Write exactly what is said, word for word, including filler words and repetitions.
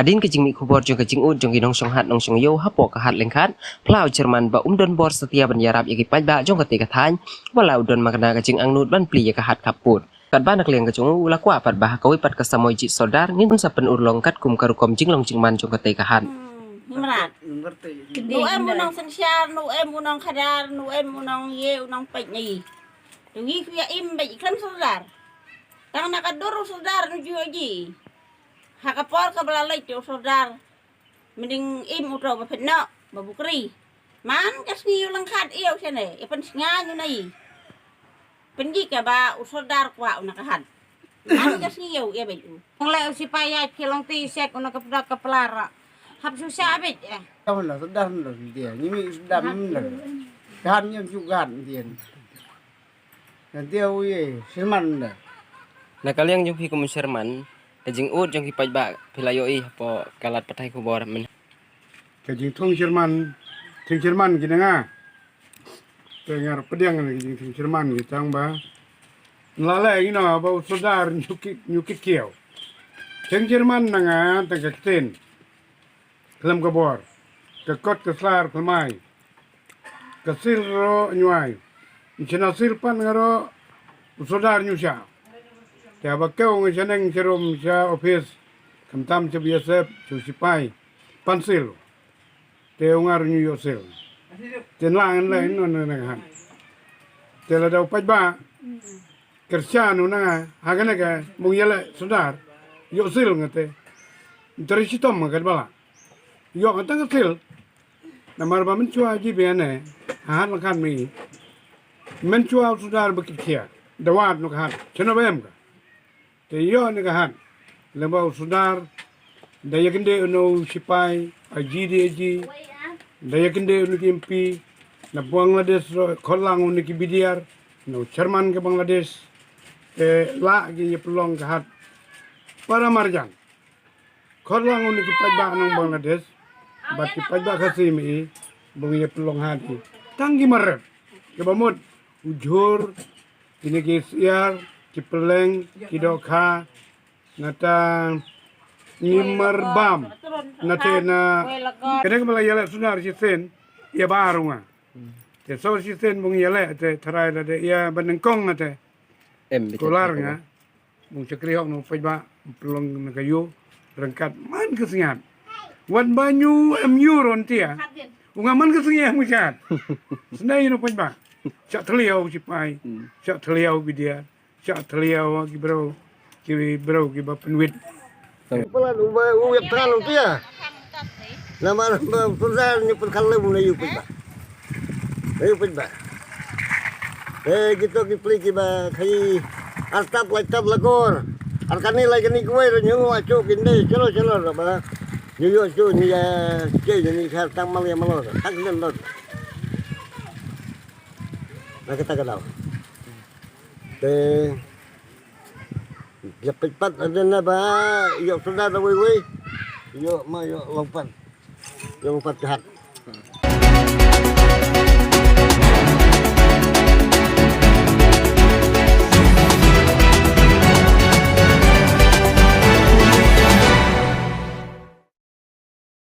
Hadien ka jingmih khubor jong ka jingud jong ki nongshong hat nongshong ïew hapoh ka hat Lyngkhat, pla u chairman ba um don bor satia ban ïarap ïa ki paidbah jong katei ka thaiñ, wat la u don ma kane ka jingangnud ban plie ïa ka hat khappud. Katba na ka liang ka jong u, u la kwah pat ba ha kawei pat ka samoi jied sordar ngin sa pynurlong katkum ka rukom jinglong jingman jong katei ka hat. Hmm, hynrei. Nu em u nongsynshar, nu em u nongkhadar, nu em u nongïeh, u nongpeit na i. Te ngi kwah im beit khlem sordar. Tang na ka dur u sordar nu ju ïohi. Ha ka por kaba la leit u sordar. Mynta im u to ba phet noh, ba bukri. Man ka sngi u Lyngkhat ïa u shane, ïa pynsngew u na i. Pynjih kaba u sordar kwah u na ka hat. Man ka sngi ïa u ïa beit u. Ong le u sipai ïa phi long ti sek u na ka pdok ka plar. Hap susah beit eh. Tau na sordar na dia, ngi mi sordar na. Kan yang juga dia. Na dia u ye, sirman da. Na ka liang jong phi kum sirman, ka jingud jong ki paidbah phi la ïohi hapoh ka lad pathai khubor men. Ka jingthung sirman, thung sirman ki na nga. Te ngar pdiang na ka jingthung sirman ki tang ba. La le ngi na ba u sordar nyukit nyukit kiau. Thung sirman na nga tang ka ktien. Khlem ka bor. Ka kot ka slar khlem ai. Ka sil ro nyuai. Ngi chena sil pan nga ro. U sordar nyu sha. Te ba keu ngi cheneng cherum sha office. Khamtam che biasep chu sipai. Pan sil. Te u ngar nyu yo sil. Te nlang en le non ne han. Te la dau paj ba. Kersian u na nga ha kane ka mung ïa le sordar ïoh sil nga te. Teri chitom nga ka bala ïoh nga tang sil. Namar ba men chua ji bene ha han la kan mi men chua u sordar ba kit khia da wat no ka han cheno ba em ka. Te ïoh ne ka han lem ba u sordar da ïa kende u no sipai a ji di a ji da ïa kende u no ki M P na Bangladesh ro kholang u no ki bidiar no chairman ka Bangladesh. Te la ki ïa pelong ka hat para marjan. Kholang u no ki paidbah nong Bangladesh bad ki paidbah Khasi mi i bung ïa pelong hat i tang ki maret ki ba mut u jhur. Kine ki siar ki peleng ki dokha. Nata ngimar bam nate na kene ka bala ïa le sunar si sen ïa ba arunga. Te so si sen bung ïa le te tharai da de ïa ba nengkong nate. Em, betul, kular betul. Nga bung chakri hok no paj ba pelong na ka yu rengkat man ka singat. Wan ba nyu em yu ron tia. U nga man ka singat mu chat. Senai no paj ba. Chak thliau sipai. Chak thliau bidia. Chak thliau ki bro ki bro ki ba penwit. Pala u ba u yak tral u tia. Nama nama pulsa ni pun kalau mu na yu pun ba. Na yu pun ba. Eh gitu ki pli ki ba kai. Artap lai tap lakor. Arkani lai kani kuai ro nyu acu kinde chalo chalo ro ba. Nyu yu acu ni ya cei ni khar tang mal ya malo. Tang kinde lo. Na kita kenal. Te ïa peit pat hadien ba ïoh sordar da wei wei. Ïoh ma ïoh long pat. Ïoh long pat ka hat.